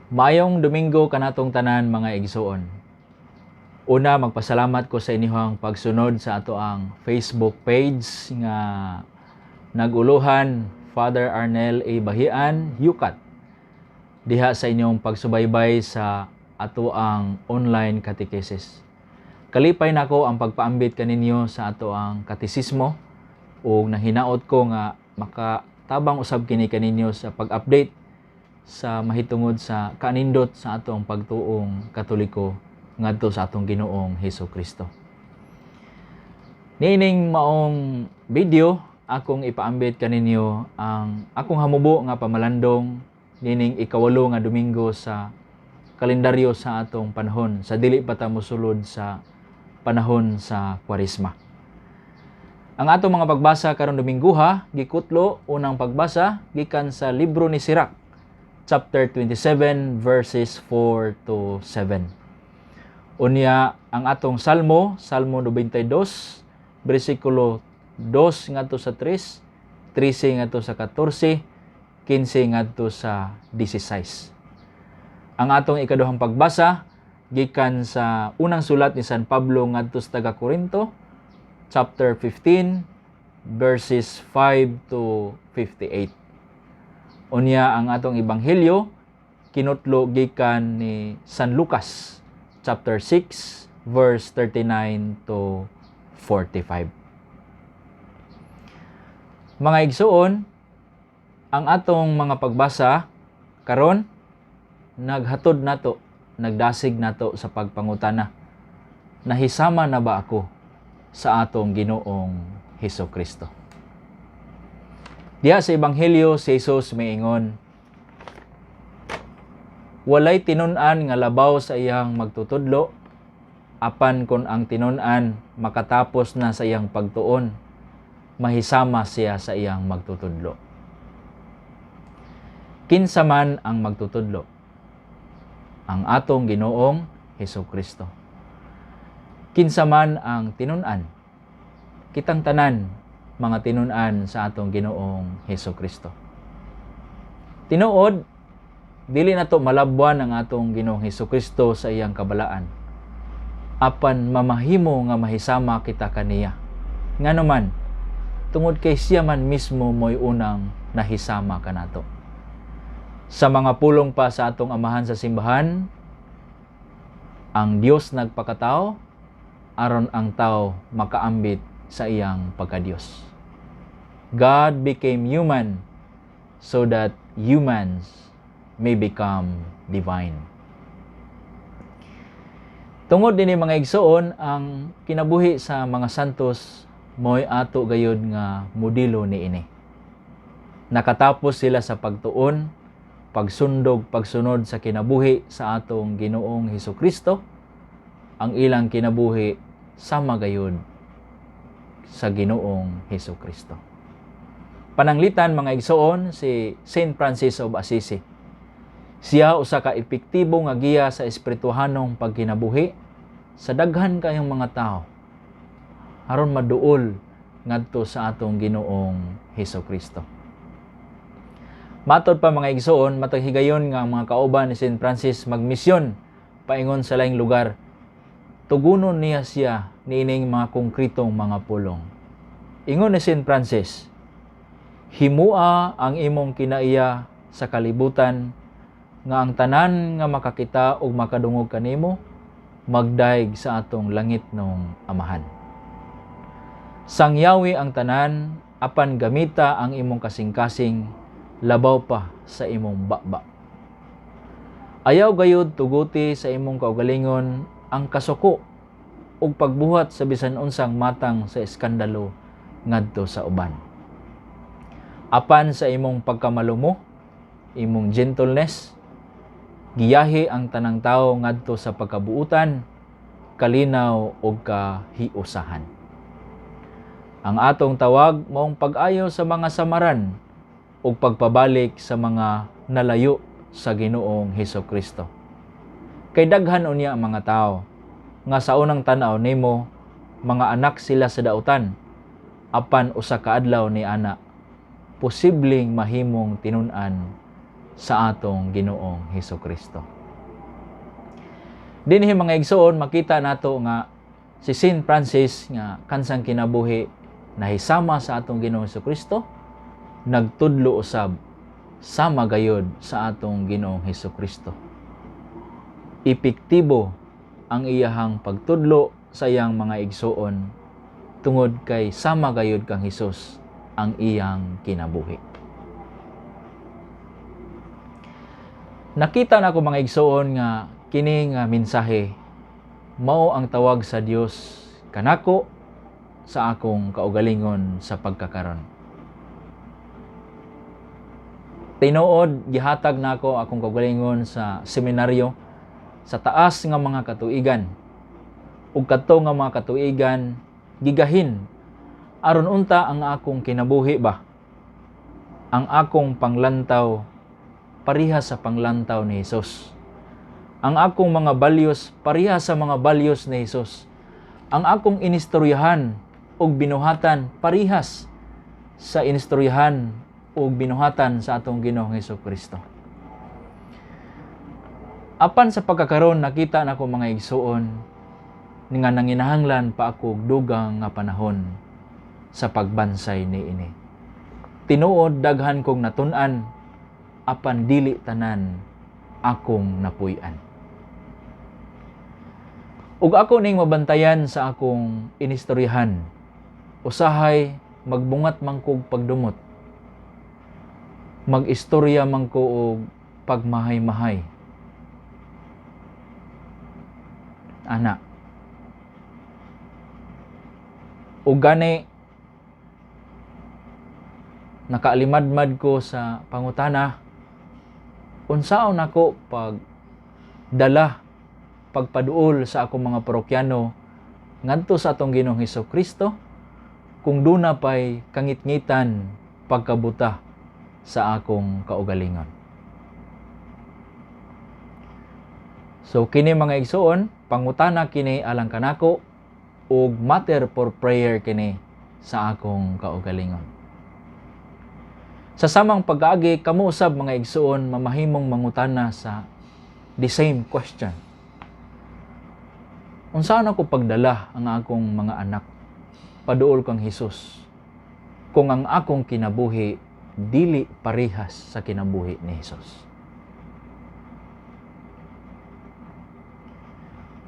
Maayong Domingo kanatong tanan, mga igsuon. Una, magpasalamat ko sa inyong pagsunod sa atoang Facebook page nga nag-uluhan Father Arnel A. Bahian, Yucat. Diha sa inyong pagsubaybay sa atoang online catechesis. Kalipay nako ang pagpaambit kaninyo sa atoang katesismo ug nahinaot ko nga makatabang usab kini kaninyo sa pag-update sa mahitungod sa kanindot sa atong pagtuong Katoliko ngadto sa atong Ginoong Hesus Kristo. Niining maong video, akong ipaambit kaninyo ang akong hamubo nga pamalandong nining 8 nga Domingo sa kalendaryo sa atong panahon sa dili pa ta mosulod sa panahon sa Kwaresma. Ang atong mga pagbasa karong Dominguha gikutlo, unang pagbasa gikan sa libro ni Sirach, chapter 27 verses 4 to 7. Unya ang atong salmo, Salmo 92, bersikulo 2 ngadto sa 3, 13 ngadto sa 14, 15 ngadto sa 16. Ang atong ikaduhang pagbasa gikan sa unang sulat ni San Pablo ngadto sa taga Korinto, chapter 15 verses 5 to 58. Unya ang atong ebanghelyo kinutlo gikan ni San Lucas chapter 6 verse 39 to 45. Mga igsuon, ang atong mga pagbasa karon naghatod nato, nagdasig nato sa pagpangutana. Nahisama na ba ako sa atong Ginoong Hesus Kristo? Diha sa Ebanghelyo, si Jesus miingon, "Walay tinun-an nga labaw sa iyang magtutudlo, apan kon ang tinun-an makatapos na sa iyang pagtuon, mahisama siya sa iyang magtutudlo." Kinsa man ang magtutudlo? Ang atong Ginoong Hesus Kristo. Kinsa man ang tinun-an? Kitang tanan mga tinun-an sa atong Ginoong Hesus Kristo. Tinuod, dili nato malabwan ang atong Ginoong Hesus Kristo sa iyang kabalaan. Apan mamahimo nga mahisama kita kaniya. Ngano man, tungod kay siya man mismo mo'y unang nahisama kanato. Sa mga pulong pa sa atong amahan sa simbahan, ang Dios nagpakatao aron ang tao makaambit sa iyang pagkadiyos. God became human so that humans may become divine. Tungod dinhi, mga igsoon, ang kinabuhi sa mga santos mo'y ato gayud nga modelo niini. Nakatapos sila sa pagtuon, pagsundog, pagsunod sa kinabuhi sa atong Ginoong Hesus Kristo. Ang ilang kinabuhi sama gayud sa Ginoong Hesus Kristo. Pananglitan, mga igsoon, si Saint Francis of Assisi. Siya usa ka epektibo nga giya sa espirituhanong pagkinabuhi sa daghan kayong mga tao aron maduol ngadto sa atong Ginoong Hesus Kristo. Matod pa, mga igsoon, matag higayon nga ang mga kauban ni Saint Francis magmisyon paingon sa laing lugar, tugunon niya siya niining mga konkretong mga pulong. Ingon ni Saint Francis, "Himua ang imong kinaiya sa kalibutan nga ang tanan nga makakita ug makadungog kanimo magdayeg sa atong langitnong Amahan. Sangyawi ang tanan, apan gamita ang imong kasing-kasing labaw pa sa imong baba. Ayaw gayud tuguti sa imong kaugalingon ang kasuko ug pagbuhat sa bisan unsang matang sa iskandalo ngadto sa uban. Apan sa imong pagkamalumo, imong gentleness, giyahi ang tanang tawo ngadto sa pagkabuutan, kalinaw ug kahiusahan. Ang atong tawag maong pag-ayo sa mga samaran ug pagpabalik sa mga nalayo sa Ginoong Hesus Kristo. Kay daghan unya ang mga tao nga sa unang tan-aw nimo mga anak sila sa dautan, apan usa ka adlaw ni ana posibleng mahimong tinun-an sa atong Ginoong Hesus Kristo. Dinhi, mga igsoon, makita nato nga si Saint Francis nga kansang kinabuhi nahisama sa atong Ginoong Hesus Kristo, nagtudlo usab sama gayod sa atong Ginoong Hesus Kristo. Epektibo ang iyahang pagtudlo sa iyang mga igsoon tungod kay sama gayod kang Hesus ang iyang kinabuhi. Nakita nako, mga igsoon, nga kini nga mensahe mao ang tawag sa Dios kanako sa akong kaugalingon sa pagkakaron. Tinuod, gihatag nako akong kaugalingon sa seminaryo sa taas nga mga katuigan. Ug kadto nga mga katuigan gigahin aron unta ang akong kinabuhi ba, ang akong panglantaw pareha sa panglantaw ni Hesus. Ang akong mga values pareha sa mga values ni Hesus. Ang akong inistoryahan ug binuhatan parehas sa inistoryahan ug binuhatan sa atong Ginoong Hesus Kristo. Apan sa pagkakaron, nakita nako, mga igsuon, nga nanginahanglan pa ako og dugang nga panahon sa pagbansay niini. Tinuod, daghan kong natun-an, apan dili tanan akong napuy-an. Ug ako ning mabantayan sa akong inistoryahan. Usahay magbungat man kog pagdumot. Mag-istorya man ko og pagmahay-mahay. Ana. Ug gani nakaalimadmad ko sa pangutana, unsaon nako pag dala, pagpaduol sa akong mga parokyano ngadto sa atong Ginoong Hesus Kristo kung duna pay kangitngitan pagkabuta sa akong kaugalingon? So kini, mga igsoon, pangutana kini alang kanako ug matter for prayer kini sa akong kaugalingon. Sa samang pag-aagi, kamo usab, mga igsoon, mamahimong mangutana sa the same question. Unsaon ako pagdala ang akong mga anak paduol kang Hesus kung ang akong kinabuhi dili parehas sa kinabuhi ni Hesus?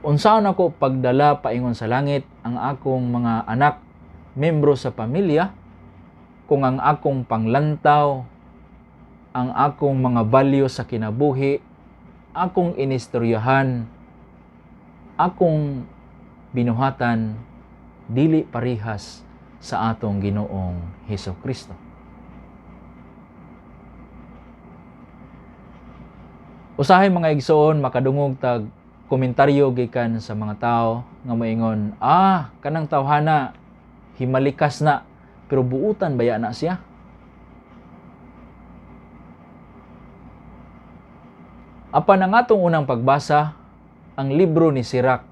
Unsaon ako pagdala paingon sa langit ang akong mga anak, membro sa pamilya, kung ang akong panglantaw, ang akong mga value sa kinabuhi, akong inistoryahan, akong binuhatan, dili parehas sa atong Ginoong Hesus Kristo? Usahay, mga igsoon, makadungog tag komentaryo gikan sa mga tao nga moingon, "Ah, kanang tawhana himalikas na, pero buutan baya na siya?" Apan ang atong unang pagbasa, ang libro ni Sirach,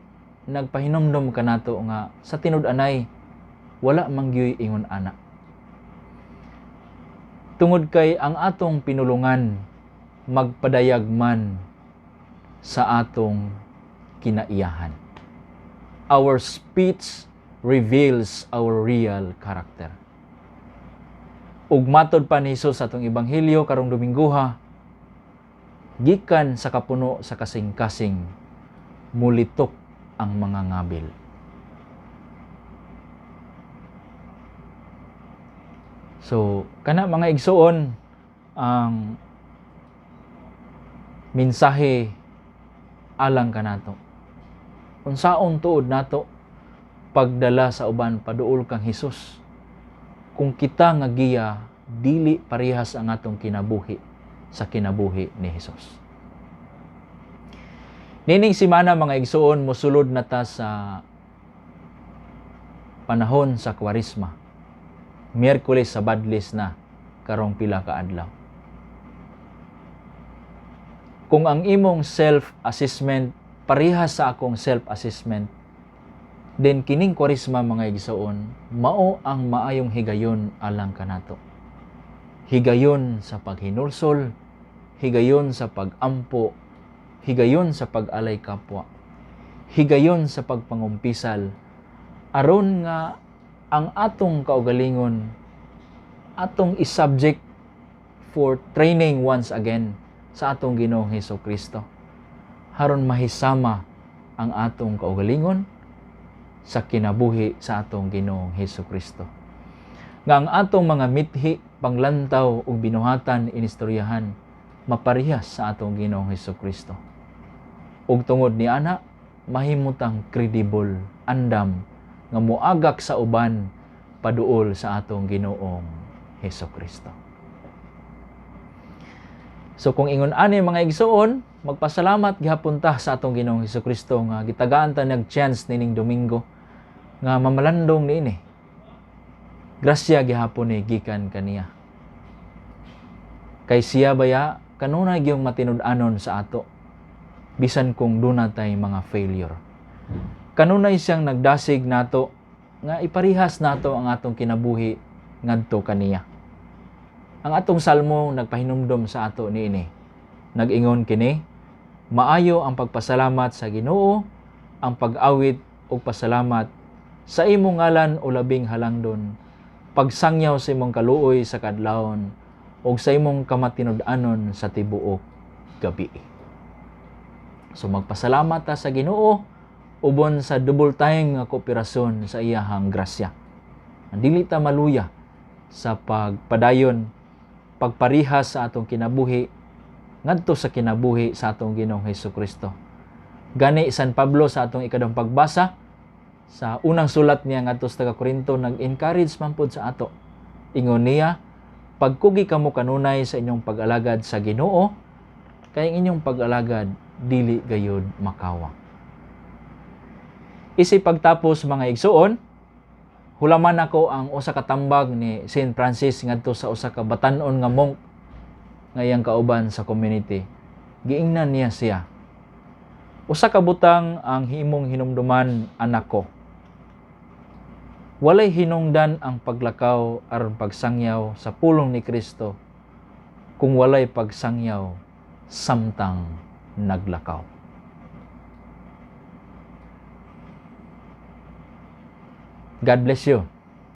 nagpahinumdom kanato nga sa tinud-anay wala man gyuy ingon ana. Tungod kay ang atong pinulungan magpadayag man sa atong kinaiyahan. Our speech reveals our real character. Ug matod pa ni Hesus sa atong ebanghelyo karong Dominggoha, gikan sa kapuno sa kasing-kasing mulitok ang mga ngabil. So, kana, mga igsuon, ang mensahe alang kanato. Unsaon tuod nato pagdala sa uban paduol kang Hesus kung kita nga giya dili parehas ang atong kinabuhi sa kinabuhi ni Hesus? Nining simana, mga igsuon, mosulod na ta sa panahon sa Kwaresma. Miyerkules sa Badlis na karong pila ka adlaw. Kung ang imong self-assessment parehas sa akong self-assessment, then kining Kwaresma, mga igsoon, mao ang maayong higayon alang kanato. Higayon sa paghinulsol, Higayon sa pag-ampo, higayon sa pag-alay kapwa, higayon sa pagpangumpisal, aron nga ang atong kaugalingon atong i-subject for training once again sa atong Ginoong Hesus Kristo, aron mahisama ang atong kaugalingon sa kinabuhi sa atong Ginoong Hesus Kristo, nga ang atong mga mithi, panglantaw ug binuhatan inistoryahan maparehas sa atong Ginoong Hesus Kristo, ug tungod ni ana mahimutang credible andam nga muagak sa uban paduol sa atong Ginoong Hesus Kristo. So kung ingon ani, mga igsoon, magpasalamat gihapon ta sa atong Ginoong Hesus Kristo nga gitagaan ta nag chance nining Domingo nga mamalandong niini. Grasya gihapon ni gikan kaniya. Kay siya baya kanunay gyung matinud-anon sa ato bisan kung duna tay mga failure. Kanunay siyang nagdasig nato nga iparihas nato ang atong kinabuhi ngadto kaniya. Ang atong salmo nagpahinumdom sa ato niini. Nag-ingon kini, "Maayo ang pagpasalamat sa Ginoo, ang pag-awit ug pasalamat sa imong ngalan, o labing halangdon, pagsangyaw sa imong kaluoy sa kadlawon ug sa imong kamatinud-anon sa tibuok gabi." So magpasalamat ta sa Ginoo ubon sa double time nga kooperasyon sa iyahang grasya. Dili ta maluya sa pagpadayon, pagparihas sa atong kinabuhi ngadto sa kinabuhi sa atong Ginoong Hesus Kristo. Gani San Pablo, sa atong ikaduhang pagbasa sa unang sulat niya ngadto sa taga Korinto, nag-encourage man pod sa ato. Ingon niya, "Pagkugi kamo kanunay sa inyong pag-alagad sa Ginoo, kay ang inyong pag-alagad dili gayud makawang." Isip pagtapos, mga igsuon, hulaman ako ang usa ka tambag ni Saint Francis ngadto sa usa ka batan-on nga monk nga iyang kauban sa community. Giingnan niya siya, "Usa ka butang ang himong hinumduman, anak ko. Walay hinungdan ang paglakaw aron pagsangyaw sa pulong ni Kristo kung walay pagsangyaw samtang naglakaw." God bless you.